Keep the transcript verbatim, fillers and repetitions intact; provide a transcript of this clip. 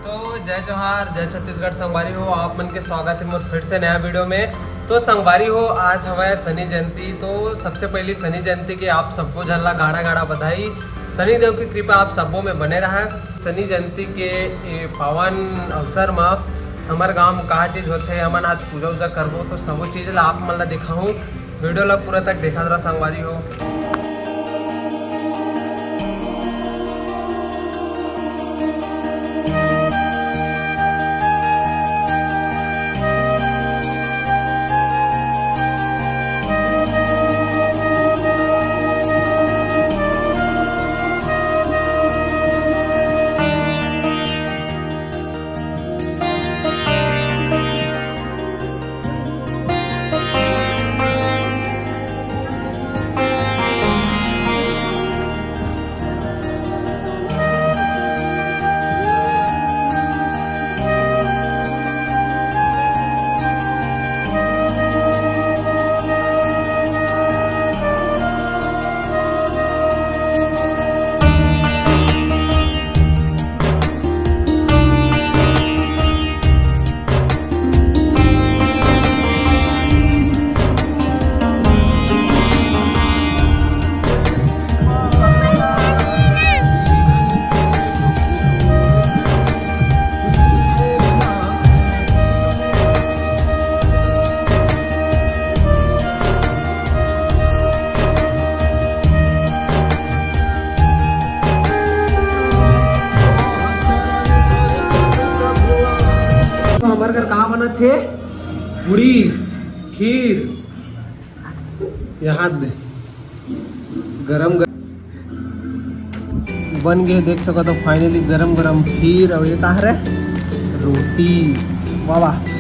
तो जय जोहार, जय छत्तीसगढ़ संगवारी हो, आप मन के स्वागत है मोर फिर से नया वीडियो में। तो संगवारी हो, आज हवय शनि जयंती। तो सबसे पहली शनि जयंती के आप सबो झन ला गाड़ा गाड़ा बधाई। शनि देव की कृपा आप सबो में बने रहे। शनि जयंती के ए पावन अवसर म हमर गांव म का चीज होथे, हमन आज पूजा उजा करबो, तो सबो चीज ला आप मन ला दिखाहूँ। वीडियो ला पूरा तक देखत रहा संगवारी हो। तो हमर घर का बनत हे? पूरी, खीर, यहाँ दे, गरम गरम बन गए, देख सको तो finally गरम गरम खीर। और ये का हरे? रोटी। वाह वाह।